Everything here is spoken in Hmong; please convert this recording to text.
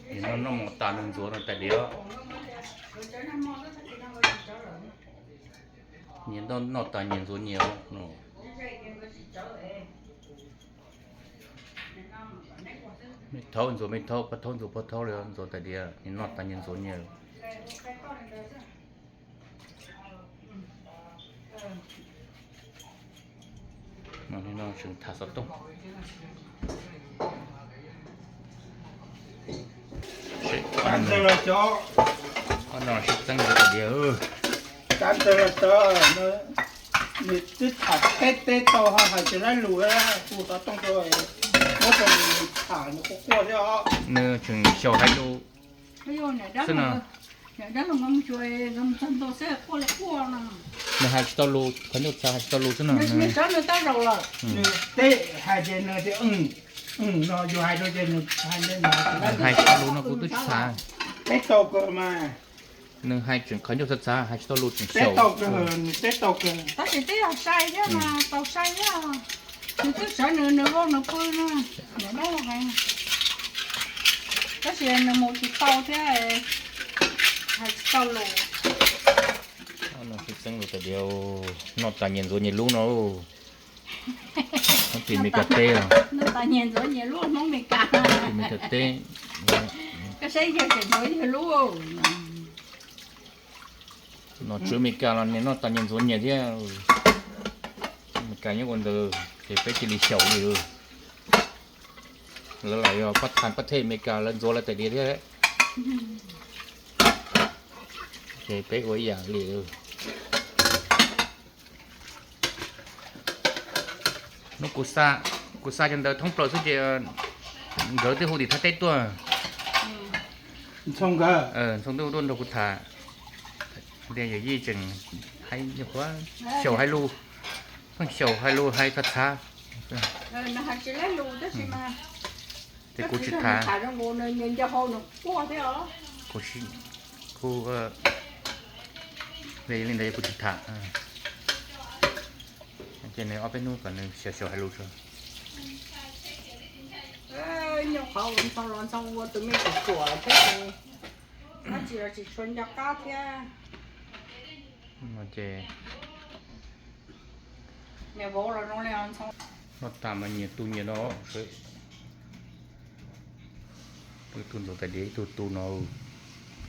Nyias noj noj mov tas nws ntxuav no tais diav. Nyias noj noj tas nyias ntxuav nyias. Me thaub ntxuav me thaub, pog thaub ntxuav pog thaub li, ntxuav tais diav, nyias noj tas nyias ntxuav nyias. Tseem tham xov tooj. Ob no sib txeeb tais diav. Nws twb tham teb teb tau hais tsis laib lus, kuv xov tooj rau, muab rau nws tham nws quaj quaj thiab os. Nws tseem xyaum hais lus xwb no. Nws hais tsis tau lus, qhov ncauj txhav hais tsis tau lus xwb no. Nws teb hais tias nws tias, no yus hais rau ces nws hais tsis tau lus no kuv twb tsis xav. Teb tau kawg mas. Nws hais tseem qhov ncauj txhav txhav hais tsis tau lus tseem xyaum. Teb tau kawg, nws teb tau kawg. Tab sis twb yog sai thiab mas, tau sai thiab. Nws twb sawv nws, nws vau nws pw no, niam dab laug hais. Tab sis nws mus tsis tau thiab, hais tsis tau lus. Noj tas nyias ntxuav nyias lub no. Hmoob tim Meskas teb os. Noj tas nyias ntxuav nyias lub Hmoob Meskas. Tim Meskas teb. Koj saib yawg tseem ntxuav yawg lub. Nom tswv Meskas los nyias noj tas nyias ntxuav nyias thiab. Meskas nyob ua ntawd ces peb cia li xyaum li. Lawv lam yog pab thas pab thej Meskas lawv ntxuav lawv tais diav thiab. Ces peb ua ib yam li. Hnub kuv xa, kuv xa cov ntawv thoob plaws xwb ces nkawd twb hu tim thaj teb tuaj. Ntxhoo twb hu tuaj nrog kuv tham. Tias yawm yij tseem hais nyuam qhuav xyaum hais lus, pheej xyaum hais lus hais txhav txhav. Ces kuv tsis tham. Kuv, li ntawd kuv tsis tham. Ces nws ob peb hnub kom nws xyaum xyaum hais lus tso. Nyob qhov Ntxhoo los Ntxhoo ua tus me tub ruam thiab, dab tsi los tsis tshua nco qab thiab. Ces noj tas mas nyias tu nyias no, ib tug ntxuav tais diav ib tug tu no.